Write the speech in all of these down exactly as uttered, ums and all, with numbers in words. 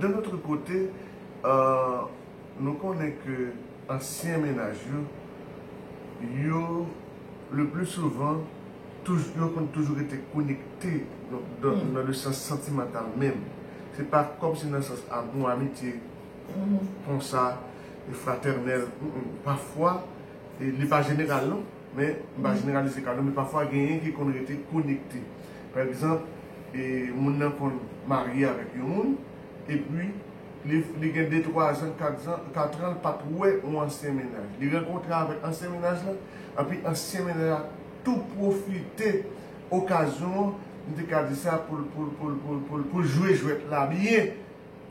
D'un autre côté, euh, nou konnen ke ansyen mennaj yo, yo, le plus souvent, touj-, yo konn toujou rete konekte, donk, dan, dan le sans santimantal menm. Se pa kòmsi nan sans amou, amitye, konsa, e fratènèl. Mm, mm. Pafwa, e li pa jeneral non, men m pa jeneralize ka non, men pafwa genyen ki konn rete konekte. Pa egzanp, e moun nan konn marye avèk yon moun, epi li, li gen de, twa zan, kat zan, kat an, li pa t wè yon ansyen mennaj. Li rankontre avèk ansyen mennaj lan, epi ansyen mennaj la tou pwofite okazyon an, m te ka di sa, pou l, pou l, pou l, pou l, pou l, pou l jwe jwèt la byen,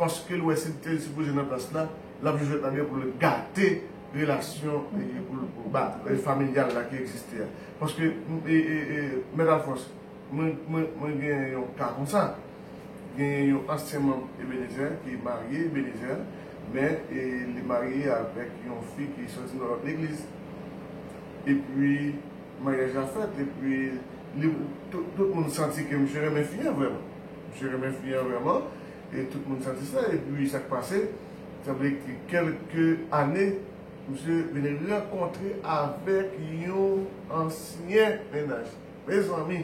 paske l wè si l te sipoze nan plas la, l ap jwe jwèt la byen pou l gate relasyon, e, pou, pou, ba, e, familyal la ki egziste a. Paske, e, e, e, Mèt Alfons, mwen, mwen, mwen gen yon ka konsa. Gen yon ansyen manm Ebenezer ki marye, Ebenezer, men, e, li marye avèk yon fi ki soti nan lòt legliz. Epi, maryaj la fèt, epi li, tout, tout moun santi ke misye renmen fi an vrèman. Misye renmen fi an vrèman, e tout moun santi sa, epi sa k pase, sanble ke kèlke ane, misye vin rankontre avèk yon ansyen mennaj. Mezanmi,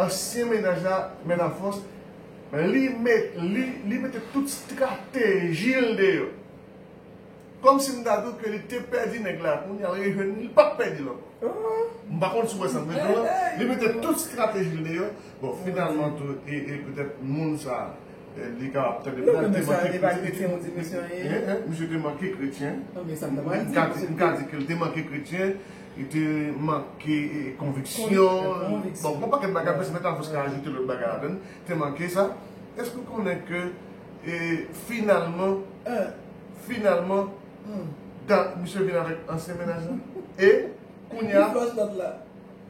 ansyen mennaj la, Mèt Alfons, li met, li, li mete tout estrateji l deyò. Kòmsi m ta di w ke li te pèdi nèg la, kounye a l rejwenn li, li p ap pèdi l ankò. M pa konn si w wè sa m vle di w la. Li mete tout estrateji l deyò. Bon, finalman tou, e, e petèt moun sa, e, li ka ap tande, non, men te manke kretyen, misye te manke kretyen. M ka di, m ka di ke li te manke kretyen, li te manke, e, konviksyon. Bon, gon pakèt bagay, men se Mèt Alfons ka ajoute lòt bagay ladann. Te manke sa. Èske w konnen ke, e, finalman, finalman, misye vin avèk ansyen mennaj la? E kounye a,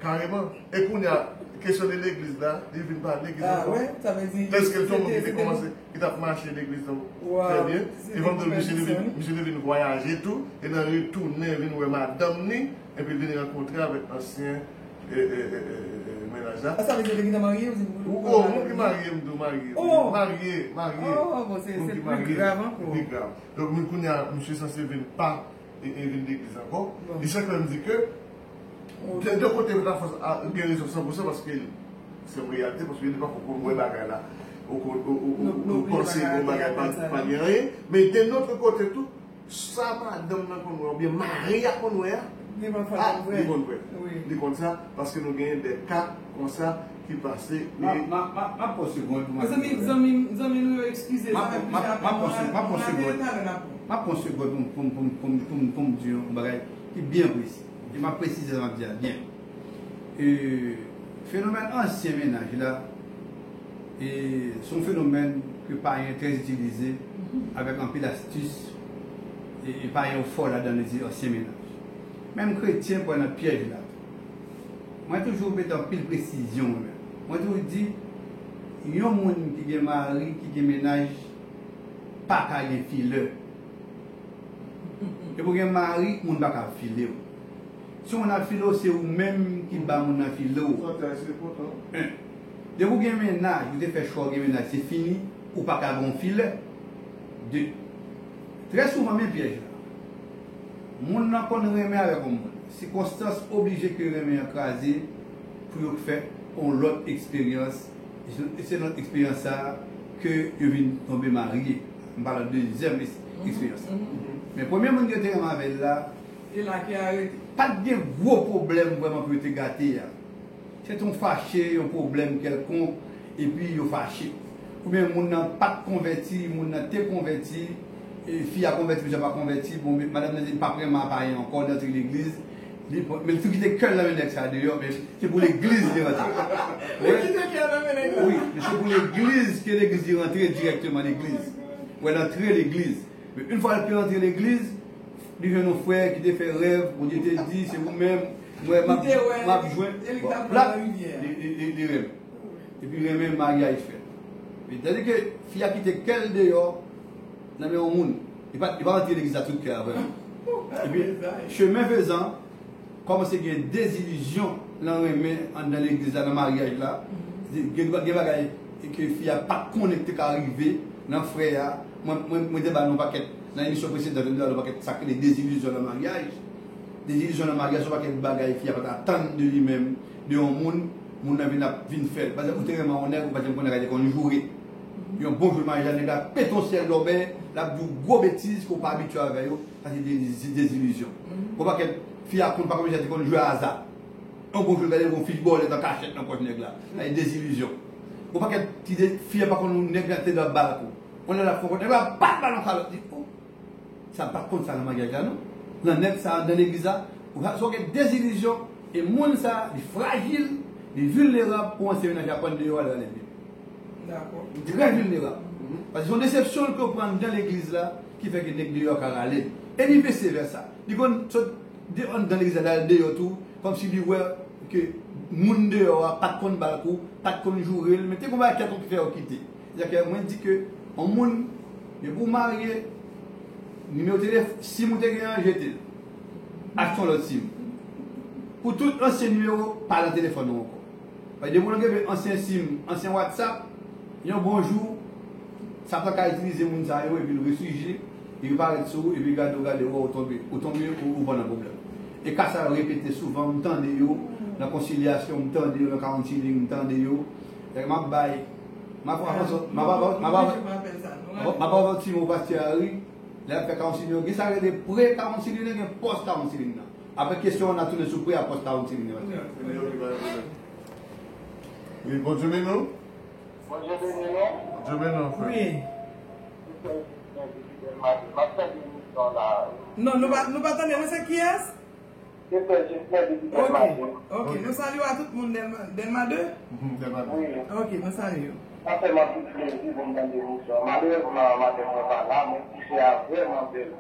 kareman. E kounye a, kesyon de legliz la, li vin pa legliz ankò. Tèske l te yon moun ki te kòmanse, ki t ap mache legliz lan trè byen. E fò m di w, misye te vin, misye te vin vwayaje tou, e nan retounen vin wè madanm ni, epi l vin rankontre avèk ansyen, e, e, e, e, e, mennaj la. A, sa vle di yo te gentan marye, ou di pou, oh, moun ki marye, m di w marye. Oh! Marye, marye. Oh, bon, se, se pli grav ankò. Pli grav. Donk, moun kounye a, misye sanse vin pa, e, e vin legliz ankò. E sa k fè m di ke, de, de kote, Mèt Alfons gen rezon san pou san, paske se yon reyalite, paske li pa ko konn wè bagay la. Ou konn, ou, ou, ou, ou panse ke bagay pa, pa gen anyen. Men de lòt kote tou, sa madanm nan konn wè, oubyen mari a konn wè a, li konn wè. Li konn sa, paske nou genyen de ka konsa ki pase. M ap, m ap, m ap, m ap pran segond pou m... Zanmi, zanmi, zanmi nou yo, eskize, sa fè plizyè tan, m ap pran segond pou m, pou m, pou m, pou m, pou m, pou m di yon bagay ki byen presi. E m ap presize sa m ap di a byen. E, fenomèn ansyen mennaj la, e, se yon fenomèn ke payen trè itilize avèk anpil astis, e, e payen yo fò ladan l, se ansyen mennaj. Menm kretyen pran nan pyèj la. Mwen toujou mete anpil presizyon, mwen menm. Mwen toujou di, yon moun ki gen mari, ki gen mennaj, pa ka gen filè. Depi w gen mari, moun pa ka file w. Si yon moun ap file w, se ou menm ki ba moun nan file w. En. Depi w gen mennaj, ou te fè chwa w gen mennaj, se fini, ou pa ka gen yon filè. De. Trè souvan, men pyèj la. Moun nan konn renmen avèk yon moun. Sikonstans oblije ke renmen an kraze pou yo fè yon lòt eksperyans. E se, e se nan eksperyans sa a ke yo vin tonbe marye. M pale de dezyèm eks-, eksperyans la. Men premye moun ki yo te renmen avè l la, pa t gen gwo pwoblèm vrèman pou yo te gate a. Se t yon fache, yon pwoblèm kèlkonk, epi yo fache. Oubyen moun nan pa t konvèti, moun nan te konvèti, e fi a konvèti, mesye a pa konvèti, bon, men madanm nan di l p ap renmen payen ankò, li antre legliz, li, men li tou kite kè l nan men nèg sa deyò, men se pou legliz li rantre. Li kite kè l nan men nèg la. Wi, men se pou legliz, ke legliz li rantre dirèkteman legliz. Wè, l antre legliz. Men yon fwa l te rantre legliz, li jwenn yon frè ki te fè rèv, Bondye te di, se ou menm, mwen, m ap, m ap jwenn. Bon, la, li, li, li, li renmen. Epi renmen maryaj fèt. Men tandike fi a kite kè l deyò, nan men yon moun. Li pa, li pa rantre legliz la tout kè a vrèman. Epi, chemen fezan, kòmanse gen dezilizyon nan renmen anndan legliz la, nan maryaj la. Gen, gen bagay ke fi a pa t konnen ki te ka rive nan frè a, Mwen, mwen, mwen te ba nou pakèt, nan emisyon presedan, mwen te ba nou pakèt sa k rele dezilizyon nan maryaj. Dezilizyon nan maryaj, se yon pakèt bagay fi a pa t atann de li menm, de yon moun, moun nan vin ap vin fè l. Pa egzanp, ou te renmen yon nèg, ou pa janm konnen nèg la te konn joure. Yon bon jou maryaj la, nèg la pete yon syèl lòbèy, l ap di w gwo betiz ke w pa abitye avè yo, sa se dezi-, dezilizyon. Yon pakèt fi a konn, pa konn si te konn jwe aza. Yon bon jou, gade yon fich bòlèt an kachèt nan pòch nèg la. Sa se dezilizyon. Yon pakèt ti de, fi a pa konn nèg la te nan bal kou. Yon lè l ap fè yon kòt, nèg la bat ba l yon kalòt, di, "Oh, sa pa t konn sa nan maryaj la, non." Nan nèg sa, nan legliz la, ou sa, sa gen dezilizyon, e moun sa, li frajil, li vilnerab pou ansyen mennaj la pran deyò al rale l. Dakò. Li trè vilnerab. Paske se yon desepsyon ke w pran anndan legliz la, ki fè ke nèg deyò ka rale l. E li vise vèsa. Li konn sot de anndan legliz la, al deyò tou, kòmsi li wè ke moun deyò a pa t konn ba l kou, pa t konn joure l, men te gon bagay kèlkonk ki fè yo kite. Sètadi ke mwen di ke yon moun, depi w marye, nimewo telef-, sim ou te gen an, jete l. Achte yon lòt sim. Pou tout ansyen nimewo, pa nan telefòn ou ankò. Paske depi w gen ansyen sim, ansyen WhatsApp, yon bon jou, Satan ka itilize moun sa yo epi l resijye, epi parèt sou ou, epi gade w, gade w, ou tonbe, ou tonbe, ou, ou pran nan pwoblèm. E ka sa yo repete souvan, m tande yo nan konsilyasyon, m tande yo nan counseling, m tande yo. Lè m ap bay, m ap avanse, m ap avan-, m ap avan-, m ap avanse yon ti mo pastè Harry, lè l ap fè counseling yo, gen sa yo rele pre-counseling nan, gen post-counseling nan. Apre kesyon an, n a tounen sou pre a post-counseling nan. Wi, Bondye beni w. Bondye beni nou. Bondye beni w, frè. Wi. Non, nou pa, nou pa tande, mwen se kiyès? Se frè Jesnè depi Dèlma de. Ok, nou salye a tout moun Dèlma, Dèlma de? Mhm, Dèlma de. Wi. Ok, nou salye yo. Sa fè m anpil plezi pou m tande emisyon. Malerezman, madanm mwen pa la, men ti sè a vrèman bèl.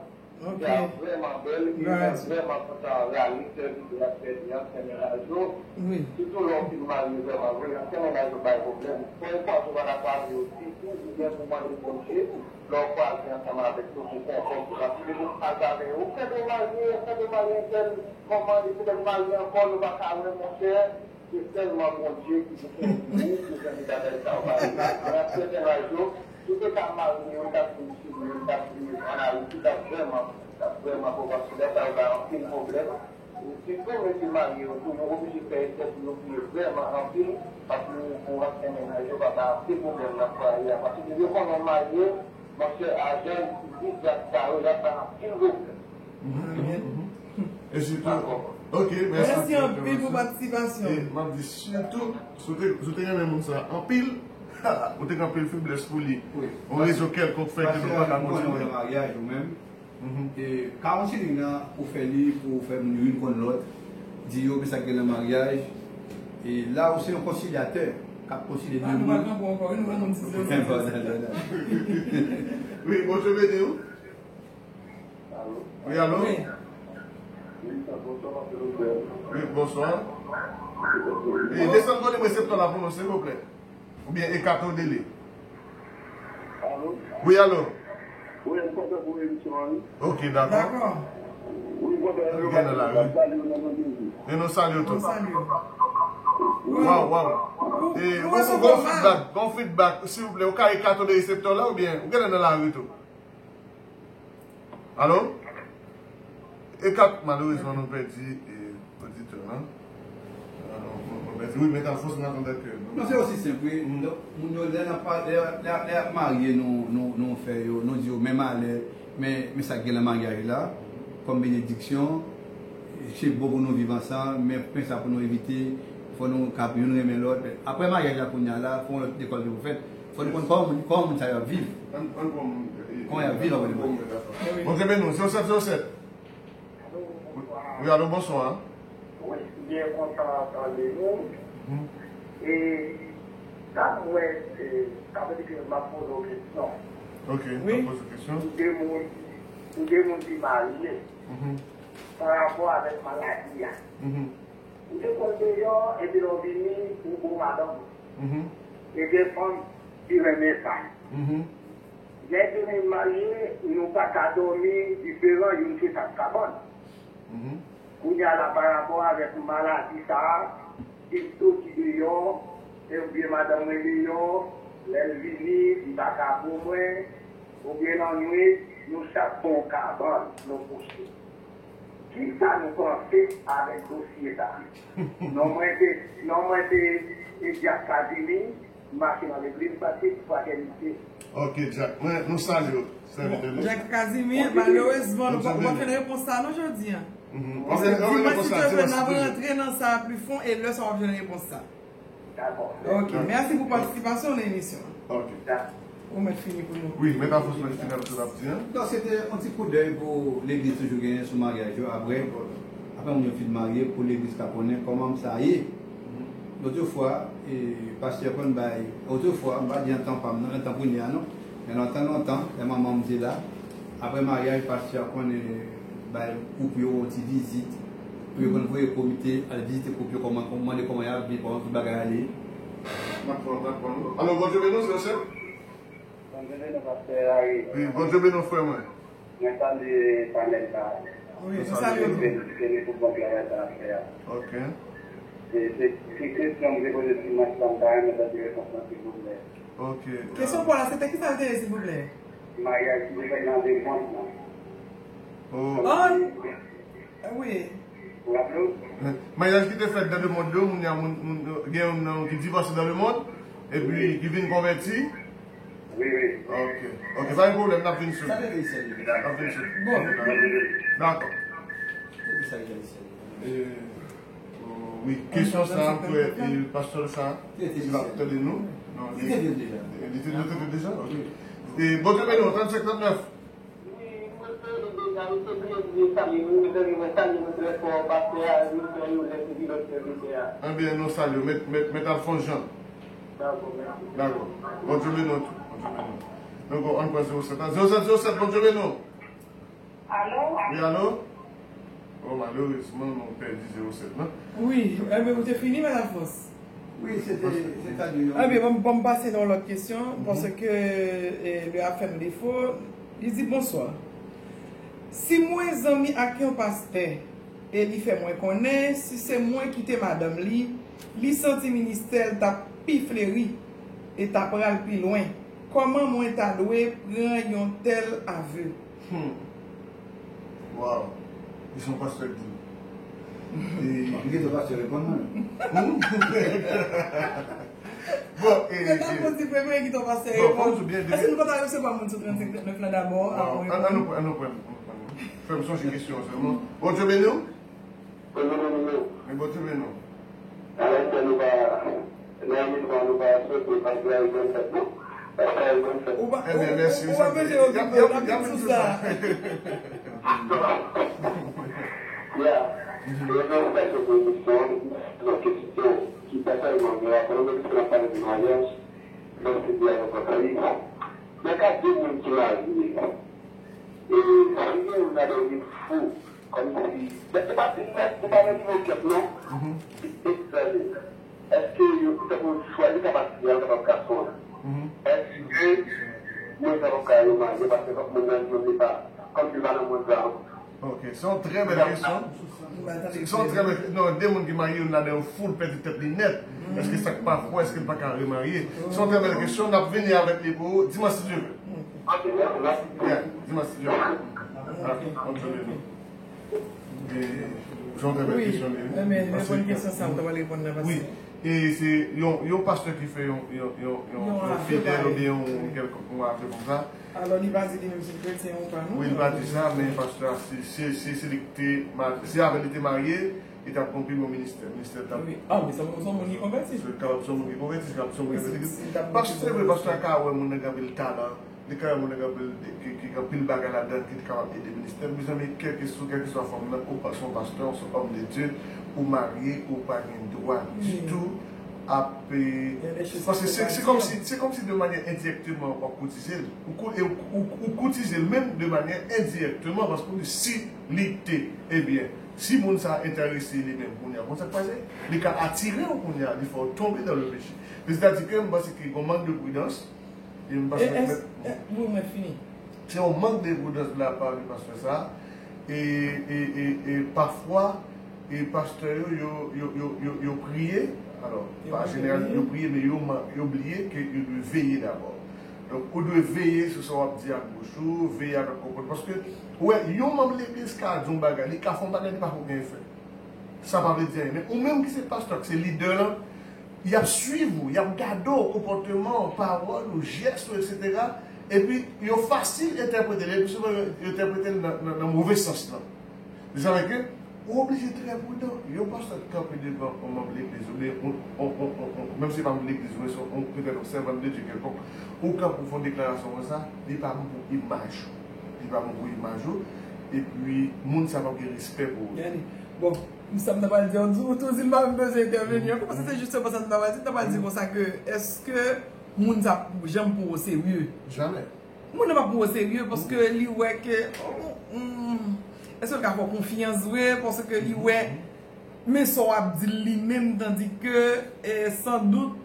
Ok. Sa vrèman bèl, e mwen vrèman kontan rale sèvis w ap fè li an, sè mennaj ou. Wi. Sitou lè w fin marye vrèman vre, ansyen mennaj ou bay pwoblèm. Fò yon fwa ou pa dakò avè yo ditou, ou gen pou mande Bondye, lè w kwaze ansanm avèk yo pou konfòm yo. Paske depi w kwaze avè yo, ou kenbe w marye, ou kenbe w marye entèl, kòman li poutèt marye ankò, nou pa ka wè, monchè. Se sèlman Bondye ki pou fè pou ou, pou fè de bagay sa yo pa rive. Nan sèten laj yo, si w te ka marye, yo t ap vin sou yo, yo t ap vin an Ayiti, t ap vrèman, t ap vrèman bon, paske lè sa yo bay anpil pwoblèm. Sitou mesye marye yo tou, yo oblije fè efò pou yo priye vrèman anpil, paske pou ansyen mennaj yo pa bay anpil pwoblèm nan fwaye a. Paske depi yo konnen w marye, monchè, ajan isit, gras sa yo, y ap bay anpil pwoblèm. Mhm, mhm. E sitou, ok, mèsi. Mèsi anpil pou patisipasyon. E m ap di sitou, si w te, si w te renmen moun sa anpil, ou te gen anpil feblès pou li. Wi. Yon rezon kèlkonk fè ke nou pa ka kontinye. Nan maryaj ou menm. Mhm. E counseling nan, ou fè li pou fè moun youn konn lòt, di yo men sa k gen nan maryaj. E la ou se yon konsilyatè k ap konsilye de moun. Wi, Bondye beni w. Wi, alo? Wi. Wi, bonswa. E, desann volèm reseptè la pou nou, silvouplè. Oubyen Ekato Dele. Wi, alo? Ok, dakò. Ou gen nan lari. E nou salye w tou. Waw, waw. E, ou, ou gon feedback, gon feedback, silvouplè, ou ka Ekato Dele reseptè la oubyen ou gen nan lari tou? Alo? E kat, malerezman, nou pèdi, e, oditè lan. Alo, nou, nou pèdi. Wi, men Alfons, n ap tann ke nou. Non, se osi senp, wi. Donk, moun yo, lè n ap pa-, lè, lè, lè y ap marye, nou, nou, nou fè yo, nou di yo, men malè, men, men sa k gen nan maryaj la, kòm benediksyon, se bon pou nou viv ansanm, men, men sa pou nou evite, fò nou ka youn renmen lòt. Apre maryaj la, kounye a la, fò yon lòt lekòl ki pou fèt. Fò nou konn kòman moun, kòman moun sa yo ap viv. Kòman y ap viv anba de Bondye. Bondye beni w. Zewo sèt zewo sèt. Wi, alo, bonswa. Wi, byen kontan tande nou. E sa m wè, e, sa vle di ke m ap poze w kesyon. Ok, w ap poze kesyon. Pou de moun, pou de moun ki marye, pa rapò avèk maladi a. Ou te konn deyò, epi lè w vini, ou bo madanm ou. E gen fanm ki renmen sa. Lè de moun marye, nou pa ka dòmi diferan youn sou chak kabann. Kounye a la, pa rapò avèk maladi sa a, li soti deyò, e oubyen madanm mwen deyò, lè l vini, li pa ka bo mwen, Oubyen lannwit, nou chak pran yon kabann, nou kouche. Kisa nou panse avèk dosye sa a? Non mwen se, non mwen se Edias Casimir, m mache nan legliz Batis Fratènite. Ok, Jack. Mwen, nou salye w, sèvitè Bondye. Jack Casimir, malerezman, nou pa, nou pa fè repons sa non jodi a. Paske dimanch, si Dye vle, n ap rantre nan sa a pli fon, e lè sa w ap jwenn repons sa. Dakò. Ok, mèsi pou patisipasyon nan emisyon an. Ok. Ou mèt fini pou nou. Wi, mèt Alfons mèt fini avèk sa w t ap di an. Non, se te yon ti koudèy pou legliz toujou genyen sou maryaj yo. Apre, apre moun yo fin marye, pou legliz ka konnen kòman sa ye. Lòt fwa, e, pastè konn bay, lòt fwa, m pa di an tan pa m nan, an tan kounye a non. Men lontan, lontan, lè manman m te la, apre maryaj, pastè a konn, e, bay koup yo yon ti vizit. Pou yo konn voye komite al vizite koup yo, kòman, kòman, mande kòman y ap viv, kòman tout bagay ale. N ap pran, n ap pran. Alò, Bondye beni w, sè Joseph. Bondye beni w, pastè Larry. Wi, Bondye beni w, frè mwen. Mwen salye panèl la. Wi, nou salye w tou. Mwen felisite nou pou bon travay sa n ap fè a. Ok. E se, se kesyon m te poze dimanch la, m ta renmen tande repons lan, silvouplè. Ok. Kesyon pa w la, se te kisa l te ye, silvouplè? Maryaj ki te fèt nan lemond lan. Oh. Ah, wi. Ou raple w? Maryaj ki te fèt nan lemond yo, moun ya, moun, moun, gen youn nan yo ki divòse nan lemond, epi ki vin konvèti. Wi, wi. Ok. Ok, pa gen pwoblèm, n ap vin sou li. Sa te di sèl li. N ap vin sou li. Bon. Dakò. Sa te di sèl li. E, wi, kesyon sa a, m kwè, e, pastè sa, li ap tande nou. Non, li te vin deja. Li te, nou te vin deja? Ok. E, Bondye beni w, trannsenk trannèf. Wi, mwen tande deja, wi, se byen di, salye nou, mwen tande, mwen salye nou trè fò, pastè a, wi, frè yo, lè se pilòt sèvitè a. Ebyen, nou salye w, mèt, mèt, mèt Alphonse Jean. Dakò, mèsi. Dakò. Bondye beni w tou. Bondye beni w. Donk, ann pran zewo sèt la. Zewo sèt zewo sèt, Bondye beni w. Alo? Wi, alo? Oh, malerezman, nou pèdi zewo sèt lan. Wi, enben, ou te fini, Mèt Alfons? Wi, se te, se ta di yo. Enben, bon, bon, m pase nan yon lòt kesyon, paske, eh, lè a fè m defo. Li di, bonswa. Si mwen zanmi ak yon pastè, e li fè mwen konnen, si se mwen ki te madanm li, li santi ministè l t ap pi fleri e t ap pral pi lwen, kòman mwen ta dwe pran yon tèl avè? Hmm. Wow. Li se yon pastè k di. E, m gentan pastè reponn mwen. Hmm? Bon, e, e, Mèt Alfons di premye ki ton pastè reponn. Èske nou pa ta resevwa moun sou trannsenk trannèf la dabò, avan reponn? An nou pran, an nou pran, an nou pran. Fè m sonje kesyon an sèlman. Bondye beni w. Bondye beni w. Men Bondye beni w. Nan lè nou pa, nan lè nou pa, nou pa swete pastè a yon bòn fèt, non. Pastè a yon bòn fèt. Ou pa, ou, ou pa bezwen okipe w, n ap vin sou sa. Ya. E nan stasyon pwodiksyon, nan kesyon ki pèsonèlman gen rapò, nou menm ki nan pale de maryaj, mwen se di avèk anpil. Nan ka de moun ki marye, e si gen youn ladan yo vin fou, kòmsi, se pa, se pa, se pa nan nivo kèk non. Egzanp, èske yo, tankou chwazi ka pati a, kapab gason an. Èske mwen kapab ka remarye paske fòk moun nan di yo se pa, kòmsi l pa nan mond sa ankò? Ok, se yon trè bèl kesyon. Se yon trè bèl, non, de moun ki marye, youn ladan yo foul pèdi tèt li nèt. Èske sa k pa fò, èske l pa ka remarye? Se yon trè bèl kesyon, n ap vini avèk li pou dimanch si Dye vle. Ok, mèsi, mèsi. Yeah, dimanch si Dye vle. Dakò, Bondye beni w. E, se yon trè bèl kesyon li ye. Wi, men, men, reponn kesyon sa, m ta pral reponn nan, paske wi, e se yon, yon pastè ki fè yon, yon, yon, yon, yon fidèl oubyen yon kèlkonk, yon afè konsa. Alò, li pa di li menm si l kretyen ou pa, non? Wi, li pa di sa, men pastè a, si, si, si, si li te ma-, si avè l li te marye, li t ap gon pi bon ministè. Ministè l t ap... Wi. Ah, men se yon, se yon moun ki konvèti. Se kapab se yon moun ki konvèti, se kapab se yon moun ki konvèti. Pastè, vre, pastè a ka wè moun nan gen anpil talan, li ka wè moun nan gen anpil, ki, ki gen anpil bagay ladan l ki te kapab ede ministè l. Mezanmi, kèlkeswa, kèlkeswa fòm nan, ou pa, se yon pastè, se yon homme de Dieu, ou marye, ou pa gen dwa ditou ap, e, paske se, se kòmsi, se kòmsi de manyè endirèkteman w ap koutize l. Ou kou-, e ou, ou, ou koutize l menm de manyè endirèkteman, paske ou di si li te, ebyen, si moun sa a enterese li menm, kounye a, konn sa k pase? Li ka atire w kounye a, li fè w tonbe dans le péché. Men sètadi ke m panse ke gon mank de pridans, e m panse ke, wi, mwen fini. Se yon mank de pridans de la part de pastè sa. E, e, e, e pafwa, e pastè yo, yo, yo, yo, yo, yo priye. Alò, pa jeneral, yo priye, men yo man-, yo bliye ke yo dwe veye dabò. Donk, ou dwe veye sou sa w ap di ak bouch ou, veye avèk konpòtman. Paske, ou wè, yon manm legliz ka di yon bagay, li ka fè yon bagay, li pa ko gen efè. Sa pa vle di anyen. Men ou menm ki se pastè, ki se lidè lan, y ap swiv ou, y ap gade w, konpòteman w, pawòl ou, jès ou, etsetera. Epi, yo fasil entèprete l. Epi souvan, yo entèprete l nan, nan, nan move sans lan. Desann ke ou oblije trè pridan. Yon pastè ki kanpe devan yon manm legliz, oubyen yon, yon, yon, yon, yon, menm si se pa manm legliz, men se yon, petèt yon sèvant de Dye kèlkonk, ou kanpe ou fè yon deklarasyon konsa, li pa bon pou imaj ou. Li pa bon pou imaj ou. Epi, moun sa p ap gen respè pou ou. Gade. Bon, m sa m ta pral di, ou tou, ou tou di m pa menm bezwen entèveni ankò, paske se jisteman sa m ta pral di. M ta pral di konsa ke, èske moun sa ap janm pran w serye? Jamè. Moun nan p ap pran w serye paske li wè ke, oh, hmm, èske l ka fè w konfyans vre? Paske li wè, men sa w ap di l li menm, tandike, eh, sandout,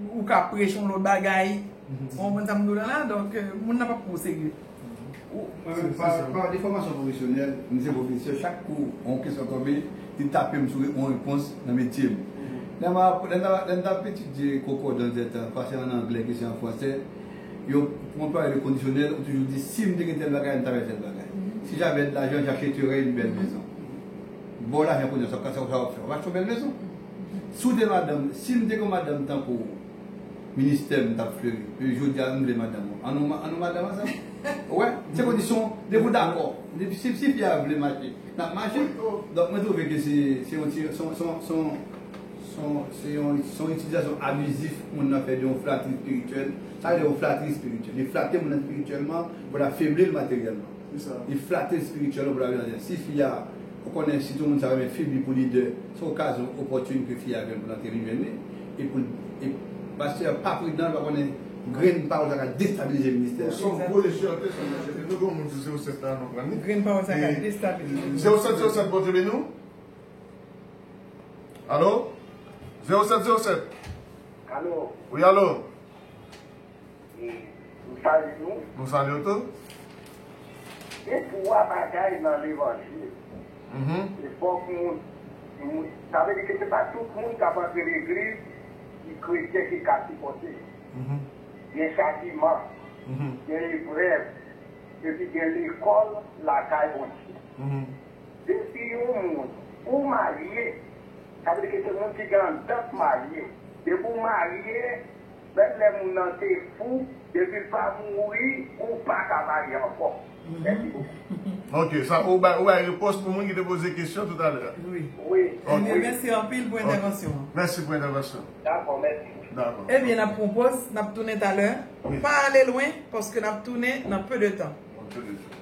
ou ka preche yon lòt bagay. Ou konprann sa m di w la la? Donk, eh, moun nan p ap pran w serye. Ou Mwen menm, pa, pa de fòmasyon pwofesyonèl, m se pwofesè, chak kou yon kesyon tonbe, li tape m sou yon repons nan metye m. Lè m ap, lè m t ap, lè m t ap etidye konkòdans dètan, pase an anglè, kesyon an fransè, yo, pou anplwaye le kondisyonèl, ou toujou di, si m te gen tèl bagay, m ta fè tèl bagay. Si j'avais de l'argent, j'achèterais une belle maison. Ba w lajan kounye a, sa w ka, sa w, sa w ap fè? W ap achte yon bèl maison. Si w te madanm, si m te gen madanm tankou ministè m t ap fleri. E jodi a, m vle madanm ou. Ann nou, ann nou madanm ansanm. Ou wè, se kondisyon, depi w dakò. Depi si, si fi a vle mache, n ap mache. Donk, mwen twouve ke se, se yon ti, se yon, se yon, se yon, se yon, se yon, se yon itilizasyon abizif moun nan fè de yon flatri espirityèl. Sa vle di yon flatri espirityèl. Li flate moun nan espirityèlman pou l afebli l materyèlman. Li flate l espirityèlman pou l avè. Si fi a, ou konnen, sitou moun sa renmen febli pou lidè, se okazyon opòtin ke fi a jwenn pou l antre li jwenn li. E pou l, e pastè a pa pridan, l pa konnen grenn pawòl sa ka destabilize ministè a. Se yon gwo lejète sa, mesye. Nou gen yon moun sou zewo sèt la, nou pran li. Grenn pawòl sa ka destabilize. Zewo sèt zewo sèt, Bondye beni w. Alo? Zewo sèt zewo sèt. Alo? Wi, alo? E, m salye nou. Nou salye w tou. Gen twa bagay nan levanjil. Mhm. E fòk moun, moun, sa vle di ke se pa tout moun k ap antre legliz ki kretyen ki ka sipòte. Mhm. Gen chatiman, mhm, gen eprèv, epi gen lekòl lakay Bondye. Mhm. Depi yon moun, ou marye, sa vle di ke se moun ki gen anndan k marye. Depi w marye, menm lè moun nan te fou, depi l pa mouri, ou pa ka marye ankò. Mèsi bokou. Ok, sa, ou bay, ou bay repons pou moun ki te poze kesyon toutalè. Wi. Wi. Ok. Ebyen, mèsi anpil pou entèvansyon an. Mèsi pou entèvansyon. Dakò, mèsi. Dakò. Ebyen, n ap pran yon poz, n ap tounen talè. Wi. Pa ale lwen, paske n ap tounen nan peu de temps. Nan peu de temps.